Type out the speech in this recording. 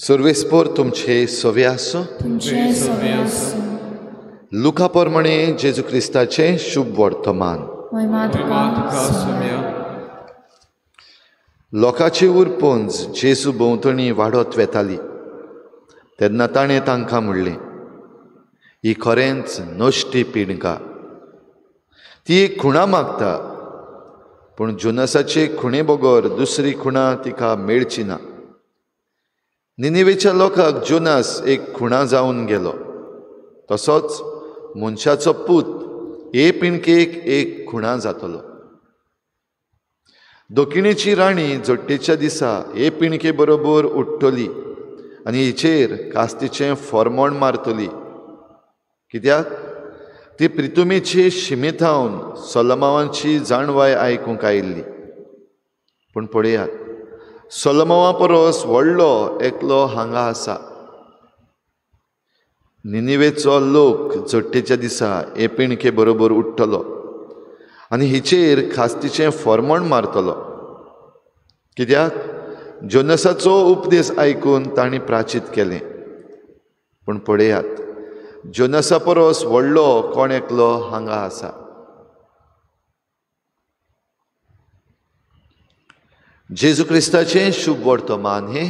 सर्वेस्पोर तुमचे सवे आसूं. तुमचे सवे आसूं. लुका प्रमाणे जेजू क्रिस्ताचें शुभ वर्तमान. लोकांची उरपंज जेजू भोंवतणी वाडत वेताली तेन्ना ताणें तांकां म्हणलें, ही खरेंच नश्टी पिणका. ती एक खुणा मागता, पूण जोनसाचे खुणे बगर दुसरी खुणा तिका मेळची ना. निनिवेच्या लोकांक जोनास एक खुणा जावन गेलो, तसोच मनशाचो पूत हे पिणकेक एक खुणा जातलो. दक्षिणेची राणी जोट्टेच्या दिसा हे पिणके बरोबर उठ्ठली आनी हिचेर कास्तीचें फॉर्मोण मारतली, कित्याक ती प्रितुमेचे शिमेथावन सोलोमावांची जाणवाय आयकूंक आयिल्ली. पूण पळयात, सोलोमावा परस व्हडलो एकलो हांगा आसा. निनिवेचो लोक जोट्टेच्या दिसा हे पिणके बरोबर उठ्ठलो आनी हिचेर खास्तीचें फॉर्मोण मारतलो, कित्याक जोनसाचो उपदेश आयकून तांणी प्राचीत केलें. पूण पळयात, जोनसा परस व्हडलो कोण एकलो हांगा आसा. जेजू क्रिस्ताचें शुभ वर्तमान हें.